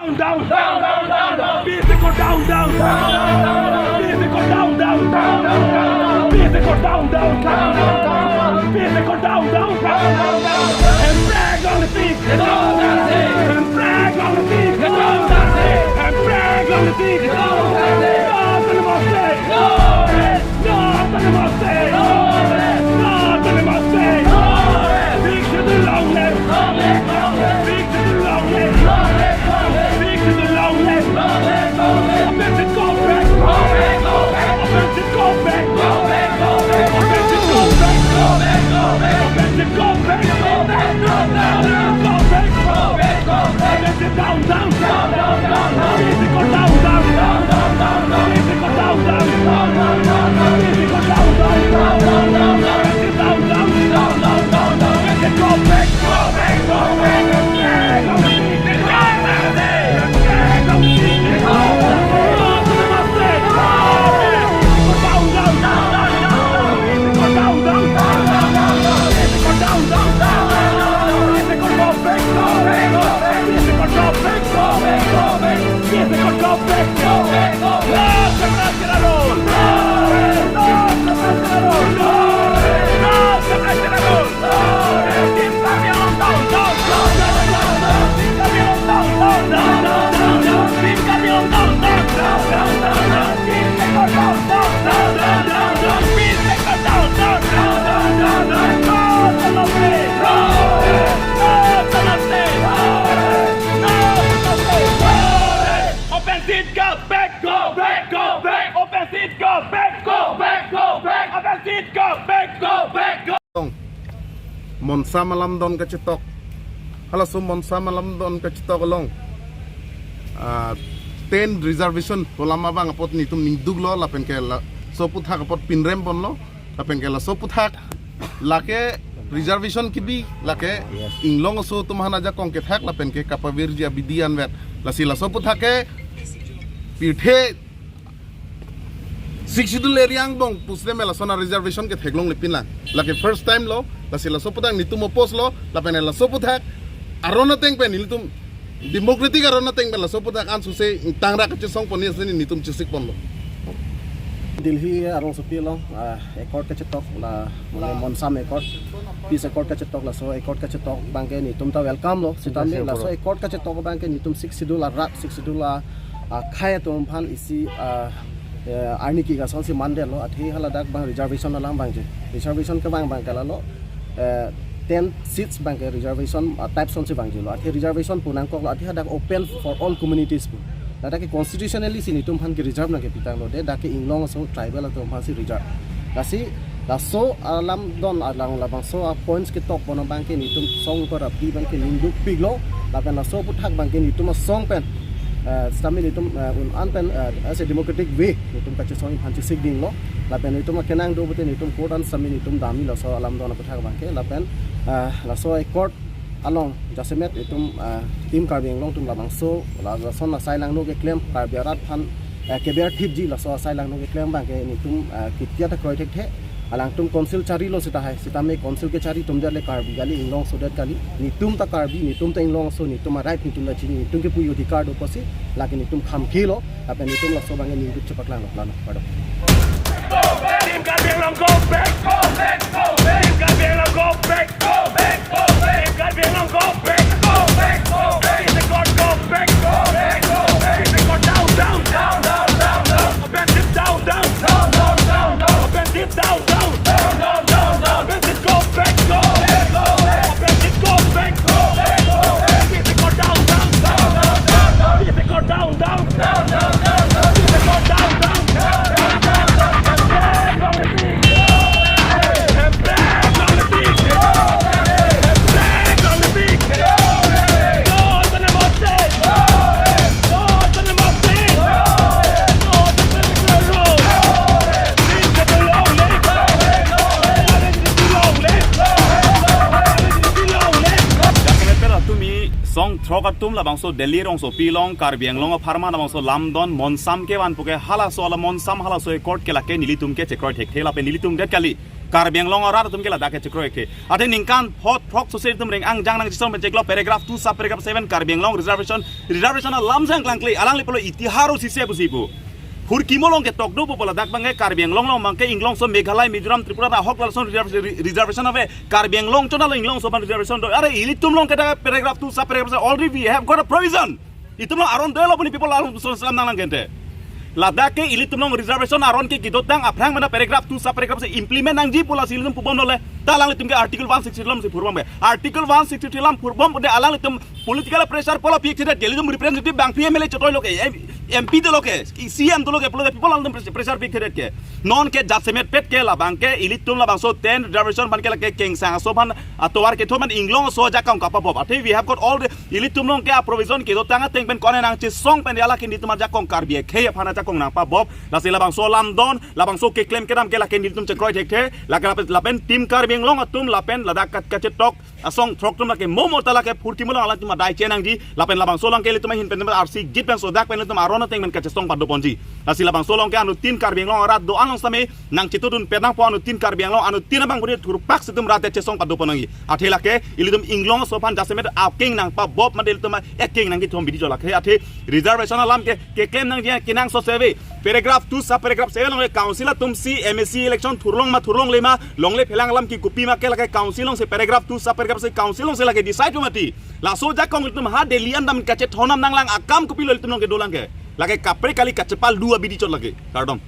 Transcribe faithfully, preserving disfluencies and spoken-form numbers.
Down, down, down, down, down. P S A Court down, down, down, down. P S A Court down, down, down, down. P S A Court down, down, down, down. P S A Court down, down, down, down, down. Hemprek long live! Hemprek long live! Hemprek long live! No autonomous state! No autonomous state! No autonomous state! Sixth Schedule long live! Sixth Schedule long live! Sixth Schedule long live! Offensive go back! Offensive go back! Offensive go back! Offensive go back! Offensive go back! Offensive down, down, down, down, down, down. P S A Court down, down, down, down, down, down. P S A Court down, down, down, down, down, down. P S A Court down, down, down, down, down, down. P S A down, down, down, down, down, down. P S A go back, go back, go back, go back. Offensive, go back, go back, go back. Offensive, go back, go back, go back. Offensive, go back, go back, go. Monsam alamdon kachetok. Halaso Monsam alamdon kachetok along, ah, ten reservation pu alam abang apot netum ningduklo, lapen ke laso aputhak apot pinrem ponlo, lapen ke laso aputhak lake reservation kebi, lake Yes. Inglong aso atum aphan ajakong kethak, lapen ke kapavirji abidi anvet. Lasi laso aputhak ke pirthe Sixth Schedule area angbong pusitame lason a-reservation ketheklongle pinlang. Lake first time lo, lasi laso aputhak netum oppose lo, lapen laso aputhak aron ateng pen nelitum democratic aron ateng pen laso aputhak ansose tangrak kachesong pon, nelitum chesik ponlo. Delhi arongsopi along, ah, accord kachetok la, mane Monsam accord, peace accord kachetok, laso accord kachetok abangke netum ta welcome lo, sitame Yes, sir, laso bro. Accord kachetok abangke netum Sixth Schedule arat, Sixth Schedule a, ah, khei atum aphan isi, ah, eh, arni ke asonsi mandetlo, athe haladak abang reservation alam abangke. Reservation kevang abangke lalo, eh, ten seats abangke reservation, ah, type asonsi vangjilo. Athe reservation pu nangkoklo, athe hadak open for all communities pu. Ladak ke constitutionally si netum aphan ke reserve nangkepitanglo, de dak ke Inglong aso tribal atum aphansi reserve. Lasi laso alamdon along labangso a-points ketok pon abangke netum asong apor aphi abangke ningdukpiklo, lapen laso aputhak abangke netum asong pen, eh, sitame netum, eh, un-an pen, eh, as a democratic way netum kachesong aphan chesikdinglo, lapen netum akenang do pute netum court an sitame netum damji laso alamdon aputhak abangke, lapen, eh, laso accord along jasemet itum, eh, Team Karbi Anglong atum labangso, la, lason asai langno keklem, Karbi arat aphan, eh, keber thipji laso asai langno keklem abangke netum, eh, ketia ta kroi thekthe. Alangtum council charilo seta hai, sitame council kechari atum derle Karbi kali, Inglong aso det kali, netum ta Karbi, netum ta Inglong aso, netum a-right netum ta chini, netum kepu adhikar do pusi, lake netum kham khelo, lapen netum laso abangke ningduk chepaklanglo, plano, pardon. Team Karbi Anglong, go back, go back, go back. Team Karbi Anglong, go back, go back, go back. Team Karbi Anglong, go back, go back, go back. P S A Court, go back, go back, go back. P S A Court down, down, down, down, down, down. Offensive down, down, down, down, down, down. Offensive down, down, down, down, down, down. Offensive go back, go back, go back. Offensive go back, go back, go back. P S A Court down, down, down, down, down, down. P S A Court down, down. Jasemet pen atumi song throk atum labangso Delhi rongsopi along Karbi Anglong apharman labangso lamdon Monsam kevan puke halaso ala Monsam halaso accord ke lake nelitum ke chekroi thekthe lapen nelitum det kali. Karbi Anglong arat atum ke ladak ke chekroi ke. Athe ningkan phot phrok sose itum reng angjang nangchesong pen chiklo paragraph two sub paragraph seven Karbi Anglong reservation, reservation alam jang klangkle, alangli pulo itiharo sise pusi pu. Phurkimo along ke tokdo pu ladak abang ke Karbi Anglong along abang ke inglongso Meghalaya, Mizoram, Tripura ahok lason reservation, reservation ave. Karbi Anglong chot along inglongso aphan reservation do. Are ilitum along ke dak paragraph two sub paragraph seven, already we have got a provision. Itum along aron dolo puni people along so selam nang lang gente. Ladak ke ilitum along reservation aron ke kedotang aphrang mena paragraph two sub paragraph seven implement nangji pu lasi ilitum pubom dole. Ta alanglitum ke article one sixty-three alam si phurbom ke. Article one sixty-three alam phurbom pune alanglitum political pressure pulo pi-ik thedet ke, ilitum representative bangphli M L A chotoi lo ke, M-, M P dolo ke, C M dolo ke, pulo ke people alangtum pressure, pressure pi-ik thedet ke. Non ke jasemet pet ke labang ke ilitum labangso ten reservation aphan ke lake kengsang aso aphan atovar ketho aphan inglongso ajakong kapabop. Athe we have got all the, ilitum along ke a provision kedotang ateng pen kone nangchesong pen dia lake nelitum ajakong Karbi akhei aphan ajakong nangpabop. Lasi labangso alam don, labangso keklem kedam ke lake nelitum chekroi thekthe. Lake lapen, lapen Team Karbi Anglong atum lapen ladak kat kachetok asong throk atum lake momo ta lake phurkimo along alangtum adai chenangji, lapen labangso along ke ilitum ahin pen arsi git pen sodak pen ilitum aron ateng pen kachesong padoponji. Lasi labangso along ke anuttin Karbi Anglong arat do-an along same nangchetudun pen nangpo, anuttin Karbi Anglong anuttin abang puni thurpak si itum rat chesong padoponji. Athe lake ilitum inglongso aphan jasemet akeng nangpabop mate ilitum akeng nangkethom abidi chot lake. Athe reservation alam ke keklem nangji kenangsot ave. Paragraph two sub paragraph seven along ke council atum si M A C election thurlong ma thurlongle ma, longle phelang alam ke kopi ma ke lake council along si paragraph two sub paragraph seven council along si lake decide mati. Laso ajakong ilitum ha Delhi an dam kachethon nam nanglang akam kopilo ilitum along ke dolang ke. Lake kaprek kali kachepal do abidi chot lake. Kardom.